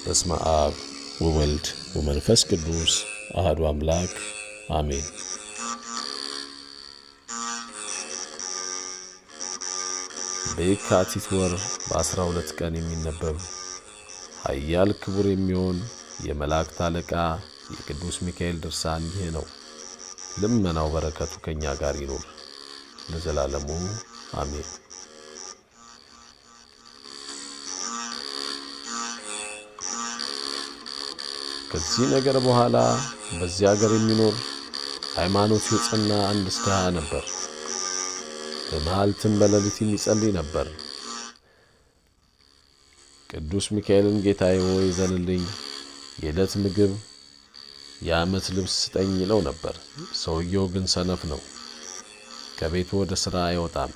በስመ አብ ወወልድ ወመንፈስ ቅዱስ አሐዱ አምላክ አሜን። በየካቲት ወር በ12 ቀን የሚነበብ ኃያል ክቡር የሚሆን የመላእክት አለቃ የቅዱስ ሚካኤል ድርሳን ይህ ነው። ልመናው በረከቱ ከእኛ ጋር ይኑር ለዘላለሙ አሜን። ከዚህ ነገር በኋላ በዚያ አገር የሚኖር ሃይማኖቱ የጸና አንድ ድሃ ነበር። በመዓልትም በሌሊት የሚጸልይ ነበር። ቅዱስ ሚካኤልን ጌታዬ ሆይ እዘንልኝ፣ የዕለት ምግብ የዓመት ልብስ ስጠኝ ይለው ነበር። ሰውየው ግን ሰነፍ ነው። ከቤቱ ወደ ሥራ አይወጣም፣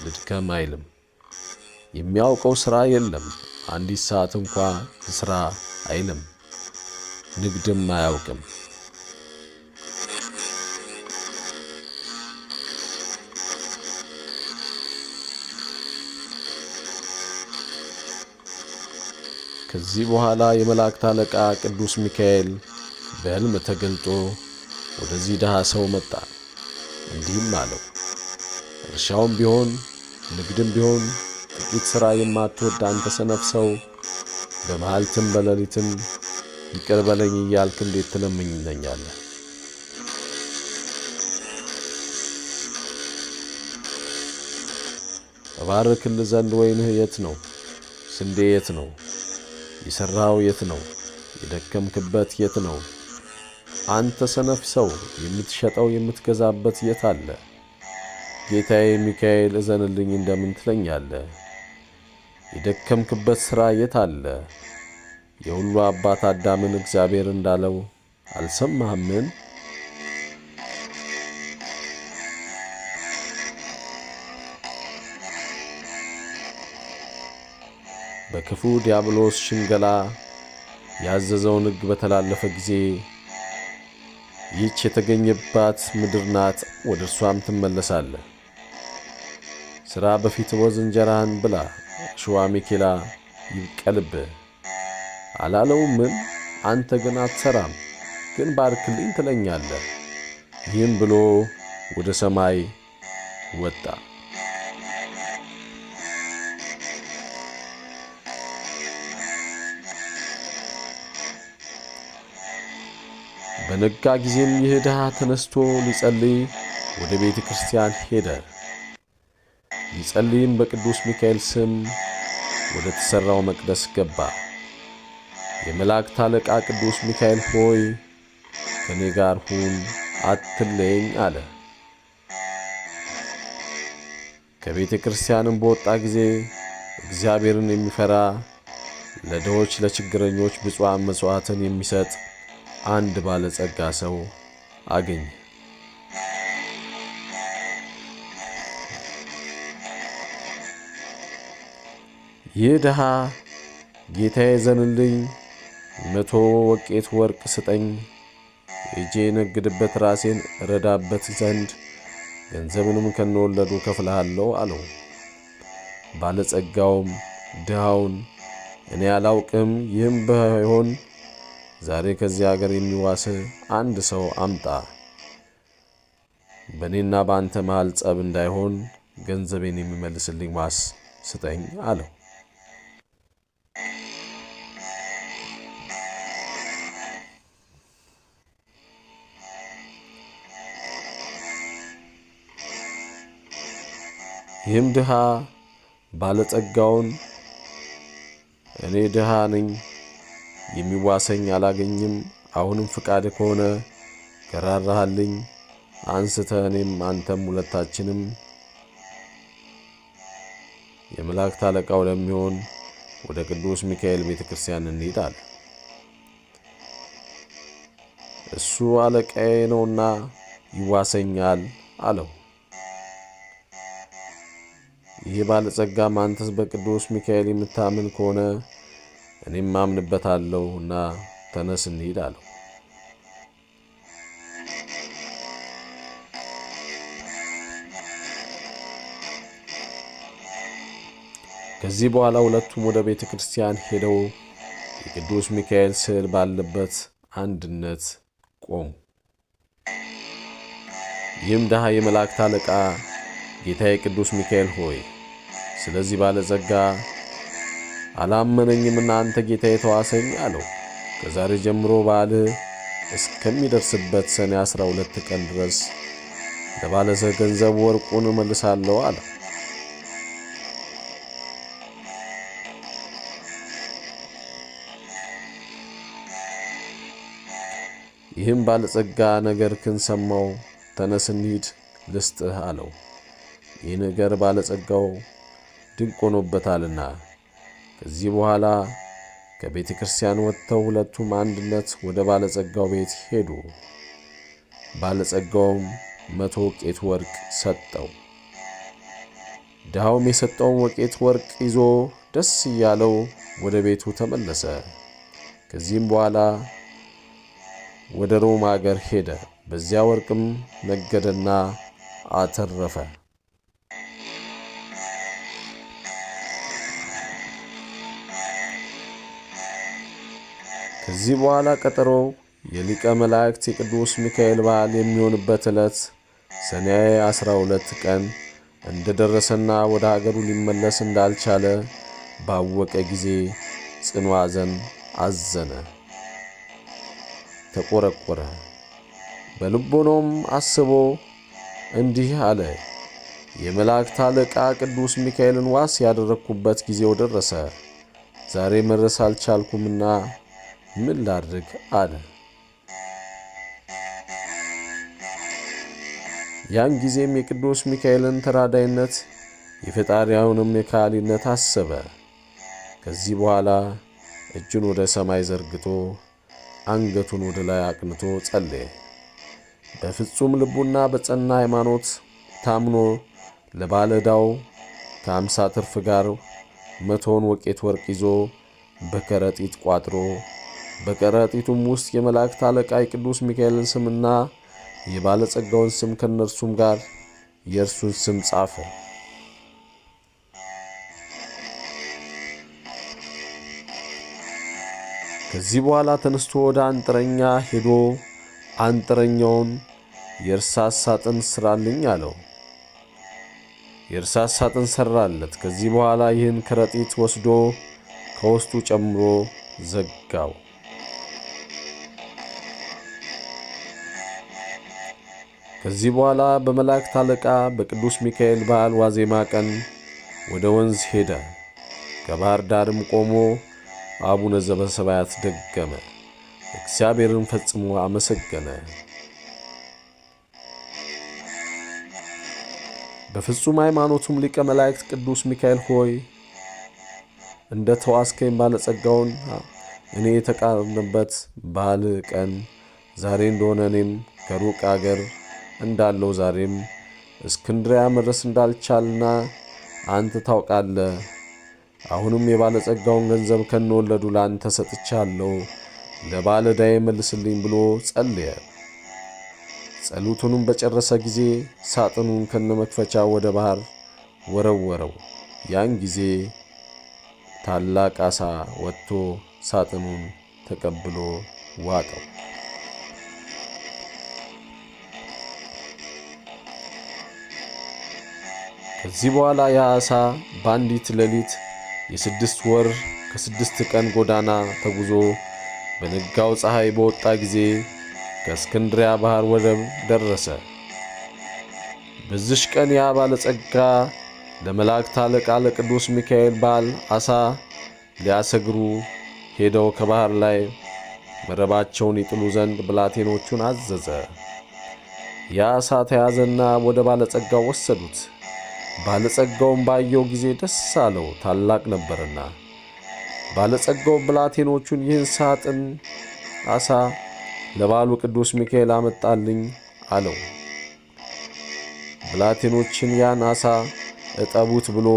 ልድከም አይልም። የሚያውቀው ሥራ የለም። አንዲት ሰዓት እንኳ ስራ አይልም። ንግድም አያውቅም። ከዚህ በኋላ የመላእክት አለቃ ቅዱስ ሚካኤል በሕልም ተገልጦ ወደዚህ ድሃ ሰው መጣ። እንዲህም አለው፣ እርሻውም ቢሆን ንግድም ቢሆን ጥቂት ሥራ የማትወድ አንተ ሰነፍ ሰው በመዓልትም በሌሊትም ይቅር በለኝ እያልክ እንዴት ትለምነኛለህ? እባርክልህ ዘንድ ወይንህ የት ነው? ስንዴ የት ነው? የሠራኸው የት ነው? የደከምክበት የት ነው? አንተ ሰነፍ ሰው የምትሸጠው የምትገዛበት የት አለ? ጌታዬ ሚካኤል እዘንልኝ እንደምን ትለኛለህ? የደከምክበት ሥራ የት አለ? የሁሉ አባት አዳምን እግዚአብሔር እንዳለው አልሰማህምን? በክፉ ዲያብሎስ ሽንገላ ያዘዘውን ሕግ በተላለፈ ጊዜ ይህች የተገኘባት ምድር ናት፣ ወደ እርሷም ትመለሳለህ። ሥራ በፊት ወዝ እንጀራህን ብላ፣ እሾህ አሜኬላ ይብቀልብህ አላለውምን? አንተ ግን አትሠራም፣ ግን ባርክልኝ ትለኛለህ። ይህም ብሎ ወደ ሰማይ ወጣ። በነጋ ጊዜም ይህ ድሃ ተነስቶ ሊጸልይ ወደ ቤተ ክርስቲያን ሄደ። ሊጸልይም በቅዱስ ሚካኤል ስም ወደ ተሠራው መቅደስ ገባ። የመላእክት አለቃ ቅዱስ ሚካኤል ሆይ ከእኔ ጋር ሁን፣ አትለየኝ አለ። ከቤተ ክርስቲያንም በወጣ ጊዜ እግዚአብሔርን የሚፈራ ለድሆች ለችግረኞች ብፁዓን መሥዋዕትን የሚሰጥ አንድ ባለጸጋ ሰው አገኘ። ይህ ድሃ ጌታዬ ዘንልኝ፣ 100 ወቄት ወርቅ ስጠኝ፣ ሄጄ የነግድበት ራሴን እረዳበት ዘንድ ገንዘብንም ከነወለዱ ከፍልሃለሁ አለው። ባለጸጋውም ድሃውን እኔ አላውቅም፣ ይህም ባይሆን ዛሬ ከዚህ አገር የሚዋስ አንድ ሰው አምጣ፣ በእኔና በአንተ መሃል ጸብ እንዳይሆን ገንዘቤን የሚመልስልኝ ዋስ ስጠኝ አለው። ይህም ድሃ ባለጸጋውን እኔ ድሃ ነኝ፣ የሚዋሰኝ አላገኝም። አሁንም ፍቃድ ከሆነ ከራራሃልኝ አንስተ እኔም አንተም ሁለታችንም የመላእክት አለቃ ወደሚሆን ወደ ቅዱስ ሚካኤል ቤተ ክርስቲያን እንሂድ አለ። እሱ አለቃዬ ነውና ይዋሰኛል አለው። ይህ ባለጸጋም አንተስ በቅዱስ ሚካኤል የምታምን ከሆነ እኔም አምንበታለሁና ተነስ እንሂድ አለው። ከዚህ በኋላ ሁለቱም ወደ ቤተ ክርስቲያን ሄደው የቅዱስ ሚካኤል ስዕል ባለበት አንድነት ቆሙ። ይህም ድሃ የመላእክት አለቃ ጌታዬ ቅዱስ ሚካኤል ሆይ፣ ስለዚህ ባለጸጋ አላመነኝምና አንተ ጌታዬ ተዋሰኝ አለው። ከዛሬ ጀምሮ በዓልህ እስከሚደርስበት ሰኔ 12 ቀን ድረስ ለባለ ገንዘብ ወርቁን እመልሳለሁ አለ። ይህም ባለጸጋ ነገርክን ሰማው፣ ተነስ እንሂድ ልስጥህ አለው። ይህ ነገር ባለጸጋው ድንቅ ሆኖበታልና። ከዚህ በኋላ ከቤተ ክርስቲያን ወጥተው ሁለቱም አንድነት ወደ ባለጸጋው ቤት ሄዱ። ባለጸጋውም 100 ወቄት ወርቅ ሰጠው። ድሃውም የሰጠውን ወቄት ወርቅ ይዞ ደስ እያለው ወደ ቤቱ ተመለሰ። ከዚህም በኋላ ወደ ሮም አገር ሄደ። በዚያ ወርቅም ነገደና አተረፈ። ከዚህ በኋላ ቀጠሮ የሊቀ መላእክት የቅዱስ ሚካኤል በዓል የሚሆንበት ዕለት ሰኔ 12 ቀን እንደደረሰና ወደ አገሩ ሊመለስ እንዳልቻለ ባወቀ ጊዜ ጽኑ ሐዘን አዘነ፣ ተቆረቆረ። በልቦናውም አስቦ እንዲህ አለ። የመላእክት አለቃ ቅዱስ ሚካኤልን ዋስ ያደረግኩበት ጊዜው ደረሰ። ዛሬ መድረስ አልቻልኩምና ምን ላድርግ አለ። ያን ጊዜም የቅዱስ ሚካኤልን ተራዳይነት የፈጣሪያውንም የካህሊነት አሰበ። ከዚህ በኋላ እጁን ወደ ሰማይ ዘርግቶ አንገቱን ወደ ላይ አቅንቶ ጸለየ። በፍጹም ልቡና በጸና ሃይማኖት ታምኖ ለባለ ዕዳው ከ50 ትርፍ ጋር 100ውን ወቄት ወርቅ ይዞ በከረጢት ቋጥሮ በከረጢቱም ውስጥ የመላእክት አለቃ የቅዱስ ሚካኤልን ስምና የባለጸጋውን ስም ከነርሱም ጋር የእርሱን ስም ጻፈ። ከዚህ በኋላ ተነስቶ ወደ አንጥረኛ ሄዶ አንጥረኛውን የእርሳስ ሳጥን ስራልኝ አለው። የእርሳስ ሳጥን ሰራለት። ከዚህ በኋላ ይህን ከረጢት ወስዶ ከውስጡ ጨምሮ ዘጋው። ከዚህ በኋላ በመላእክት አለቃ በቅዱስ ሚካኤል በዓል ዋዜማ ቀን ወደ ወንዝ ሄደ። ከባህር ዳርም ቆሞ አቡነ ዘበሰማያት ደገመ። እግዚአብሔርን ፈጽሞ አመሰገነ። በፍጹም ሃይማኖቱም ሊቀ መላእክት ቅዱስ ሚካኤል ሆይ፣ እንደ ተዋስከኝ ባለጸጋውን እኔ የተቃረንበት በዓል ቀን ዛሬ እንደሆነ እኔም ከሩቅ አገር እንዳለው ዛሬም እስክንድሪያ መድረስ እንዳልቻልና አንተ ታውቃለህ። አሁንም የባለጸጋውን ገንዘብ ከነወለዱ ለአንተ ሰጥቻለሁ፣ ለባለ ዕዳዬ መልስልኝ ብሎ ጸለየ። ጸሎቱንም በጨረሰ ጊዜ ሳጥኑን ከነመክፈቻ ወደ ባህር ወረወረው። ያን ጊዜ ታላቅ ዓሣ ወጥቶ ሳጥኑን ተቀብሎ ዋጠው። ከዚህ በኋላ ያ ዓሣ በአንዲት ሌሊት የ6 ወር ከ6 ቀን ጎዳና ተጉዞ በነጋው ፀሐይ በወጣ ጊዜ ከእስክንድሪያ ባህር ወደብ ደረሰ። በዚሽ ቀን ያ ባለጸጋ ለመላእክት አለቃ ለቅዱስ ሚካኤል በዓል ዓሣ ሊያሰግሩ ሄደው ከባህር ላይ መረባቸውን ይጥሉ ዘንድ ብላቴኖቹን አዘዘ። ያ ዓሣ ተያዘና ወደ ባለጸጋው ወሰዱት። ባለጸጋውም ባየው ጊዜ ደስ አለው፣ ታላቅ ነበርና። ባለጸጋው ብላቴኖቹን ይህን ሳጥን ዓሣ ለበዓሉ ቅዱስ ሚካኤል አመጣልኝ አለው። ብላቴኖችን ያን ዓሣ እጠቡት ብሎ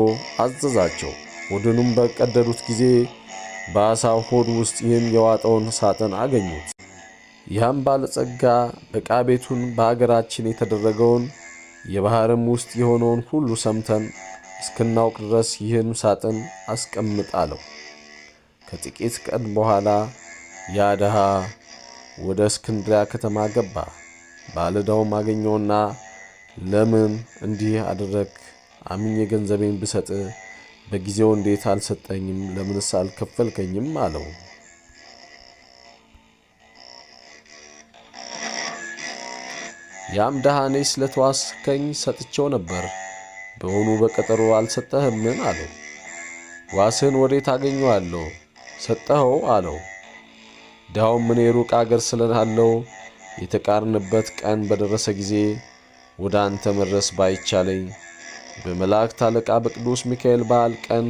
አዘዛቸው። ሆዱንም በቀደዱት ጊዜ በዓሣው ሆድ ውስጥ ይህን የዋጠውን ሳጥን አገኙት። ያም ባለጸጋ ዕቃ ቤቱን በአገራችን የተደረገውን የባህርም ውስጥ የሆነውን ሁሉ ሰምተን እስክናውቅ ድረስ ይህን ሳጥን አስቀምጥ አለው። ከጥቂት ቀን በኋላ ያ ድሃ ወደ እስክንድሪያ ከተማ ገባ። ባለዕዳውም አገኘውና ለምን እንዲህ አደረግ? አምኜ ገንዘቤን ብሰጥ በጊዜው እንዴት አልሰጠኝም? ለምንስ አልከፈልከኝም? አለው። ያም ድሃ እኔስ ለተዋስከኝ ሰጥቼው ነበር፣ በውኑ በቀጠሮ አልሰጠህምን? አለው። ዋስህን ወዴት አገኘዋለሁ? ሰጠኸው አለው። ድሃውም እኔ ሩቅ አገር ስላለው የተቃርንበት ቀን በደረሰ ጊዜ ወደ አንተ መድረስ ባይቻለኝ በመላእክት አለቃ በቅዱስ ሚካኤል በዓል ቀን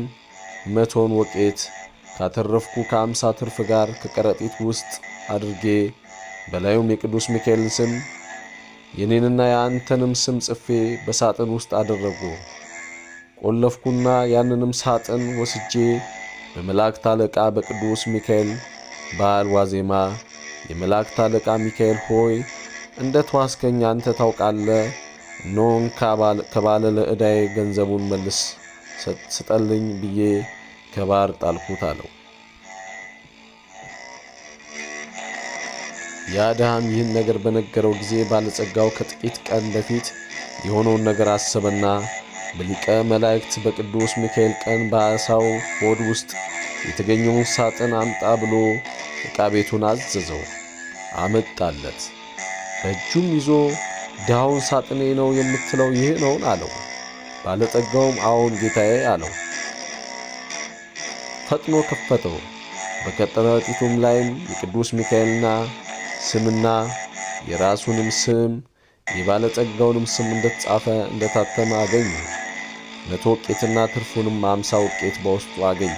100ን ወቄት ካተረፍኩ ከ50 ትርፍ ጋር ከከረጢት ውስጥ አድርጌ በላዩም የቅዱስ ሚካኤልን ስም የኔንና የአንተንም ስም ጽፌ በሳጥን ውስጥ አደረጉ። ቆለፍኩና ያንንም ሳጥን ወስጄ በመላእክት አለቃ በቅዱስ ሚካኤል በዓል ዋዜማ የመላእክት አለቃ ሚካኤል ሆይ እንደ ተዋስከኝ አንተ ታውቃለህ። እነሆን ከባለ ዕዳዬ ገንዘቡን መልስ ስጠልኝ ብዬ ከባህር ጣልኩት አለው። ያ ድሃም ይህን ነገር በነገረው ጊዜ ባለጸጋው ከጥቂት ቀን በፊት የሆነውን ነገር አሰበና በሊቀ መላእክት በቅዱስ ሚካኤል ቀን በዓሣው ሆድ ውስጥ የተገኘውን ሳጥን አምጣ ብሎ ዕቃ ቤቱን አዘዘው። አመጣለት። በእጁም ይዞ ድሃውን ሳጥኔ ነው የምትለው ይህ ነውን? አለው። ባለጠጋውም አዎን ጌታዬ አለው። ፈጥኖ ከፈተው። በከረጢቱም ላይም የቅዱስ ሚካኤልና ስምና የራሱንም ስም የባለጠጋውንም ስም እንደተጻፈ እንደታተመ አገኙ። 100 ወቄትና ትርፉንም 50 ወቄት በውስጡ አገኘ።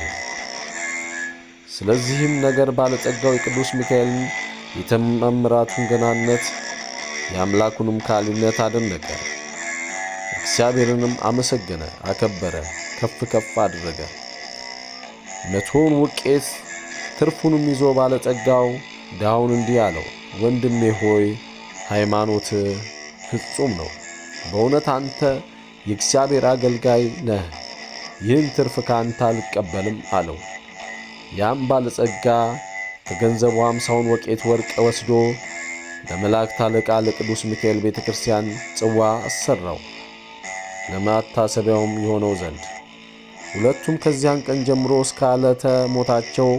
ስለዚህም ነገር ባለጸጋው የቅዱስ ሚካኤልን የተአምራቱን ገናነት የአምላኩንም ካህሊነት አደነቀ። እግዚአብሔርንም አመሰገነ፣ አከበረ፣ ከፍ ከፍ አደረገ። 100ውን ወቄት ትርፉንም ይዞ ባለጸጋው ድሃውን እንዲህ አለው፣ ወንድሜ ሆይ ሃይማኖት ፍጹም ነው። በእውነት አንተ የእግዚአብሔር አገልጋይ ነህ። ይህን ትርፍ ከአንተ አልቀበልም አለው። ያም ባለጸጋ ከገንዘቡ 50ውን ወቄት ወርቅ ወስዶ ለመላእክት አለቃ ለቅዱስ ሚካኤል ቤተ ክርስቲያን ጽዋ አሰራው፣ ለመታሰቢያውም የሆነው ዘንድ። ሁለቱም ከዚያን ቀን ጀምሮ እስከ ዕለተ ሞታቸው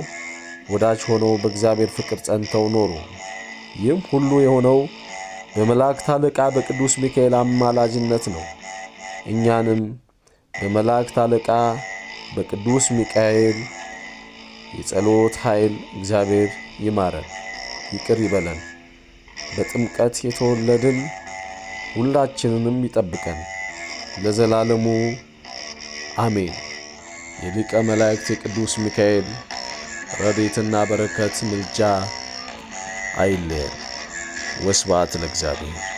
ወዳጅ ሆነው በእግዚአብሔር ፍቅር ጸንተው ኖሩ። ይህም ሁሉ የሆነው በመላእክት አለቃ በቅዱስ ሚካኤል አማላጅነት ነው። እኛንም በመላእክት አለቃ በቅዱስ ሚካኤል የጸሎት ኃይል እግዚአብሔር ይማረን፣ ይቅር ይበለን። በጥምቀት የተወለድን ሁላችንንም ይጠብቀን ለዘላለሙ አሜን። የሊቀ መላእክት የቅዱስ ሚካኤል ረድኤትና በረከት ምልጃ አይለየን። ወስብሐት ለእግዚአብሔር።